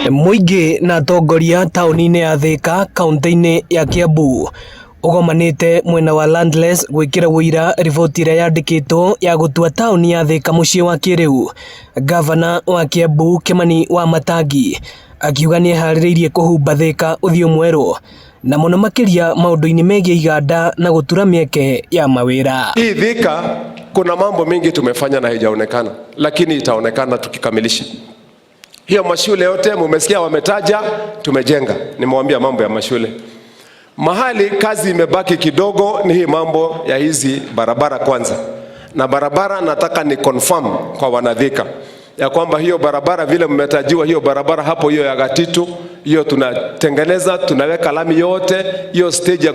Mũingĩ na atongoria taũni-inĩ ya Thika kaunti-inĩ ya Kiambu ũgomanĩte mwena wa Landless gwĩkĩra ũira riboti ĩrĩa yandĩkĩtwo ya gũtua taũni ya Thika mũciĩ wa kĩrĩu. Gavana wa Kiambu Kimani Wamatangi akiuga nĩ eharĩrĩirie kũhumba Thika ũthiũ mwerũ na mũno makĩria maũndũ-inĩ megiĩ iganda na gũtura mĩeke ya mawĩra. Hii Thika kuna mambo mengi tumefanya na haijaonekana, lakini itaonekana tukikamilisha. Hiyo mashule yote mumesikia wametaja, tumejenga. Nimewambia mambo ya mashule. Mahali kazi imebaki kidogo ni hii mambo ya hizi barabara kwanza, na barabara nataka ni confirm kwa wanathika ya kwamba hiyo barabara vile mmetajiwa, hiyo barabara hapo, hiyo ya Gatitu, hiyo tunatengeneza, tunaweka lami yote, hiyo stage ya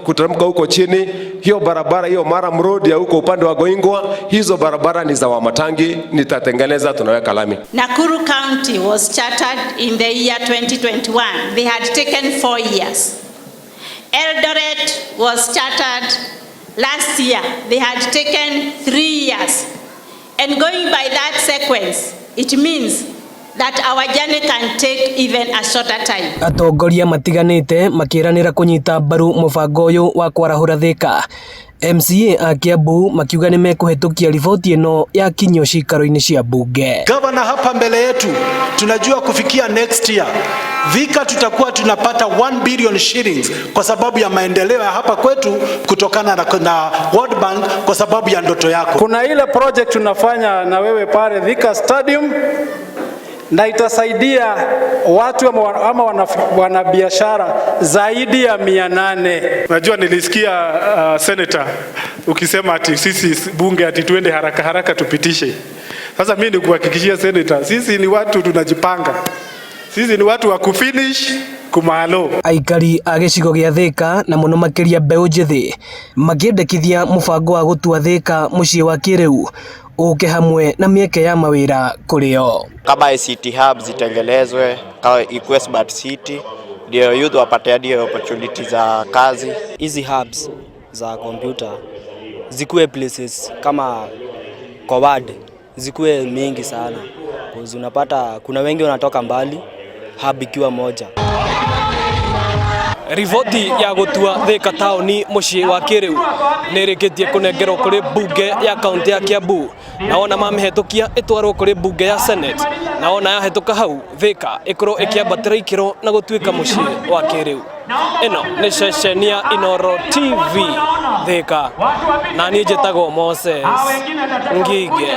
kuteremka huko chini, hiyo barabara hiyo Murram Road ya huko upande wa Goingwa, hizo barabara ni za Wamatangi, nitatengeneza, tunaweka lami. Nakuru County was chartered in the year 2021. They had taken 4 years. Eldoret was chartered last year. They had taken 3 years. And going by that sequence, it means that our journey can take even a shorter time. Atongoria matiganĩte makĩranĩra kũnyita mbaru mũbango ũyũ wa kwarahũra Thika. MCA a Kiambu makiuga nĩ mekũhetũkia riboti ĩno yakinyio ciikaro-inĩ cia mbunge. Gavana hapa mbele yetu tunajua kufikia next year Thika tutakuwa tunapata 1 billion shillings kwa sababu ya maendeleo ya hapa kwetu kutokana na World Bank kwa sababu ya ndoto yako. Kuna ile project tunafanya na wewe pale Thika Stadium na itasaidia watu ama wanabiashara zaidi ya 800. Najua nilisikia senator ukisema ati sisi bunge ati tuende haraka haraka tupitishe. Sasa mimi nikuhakikishia senator, sisi ni watu tunajipanga. Sisi ni watu wa kufinish kumalo. Aikari a gĩcigo gĩa Thika na mũno makĩria mbeũ njĩthĩ makĩendekithia mũbango wa gũtua Thika mũciĩ wa kĩrĩu ũke hamwe na mĩeke ya mawĩra kũrĩ o. Kama ICT hub zitengenezwe kama ikuwe smart city, ndio youth wapate hadi opportunity za kazi. Hizi hubs za computer zikuwe places kama kwa ward zikuwe mingi sana, cause unapata kuna wengi wanatoka mbali, hub ikiwa moja. Riboti ya gũtua Thika taũni mũciĩ wa kĩrĩu nĩ ĩrĩkĩtie kũnengerwo kũrĩ mbunge ya kaunti ya Kiambu na wona mamĩhetũkia ĩtwarwo kũrĩ mbunge ya Senate na wona yahetũka hau Thika ĩkorwo ĩkĩambatĩra ikĩro na gũtuĩka mũciĩ wa kĩrĩu. Ĩno nĩ ceceni ya Inooro TV Thika na niĩ njĩtagwo Moses Ngige.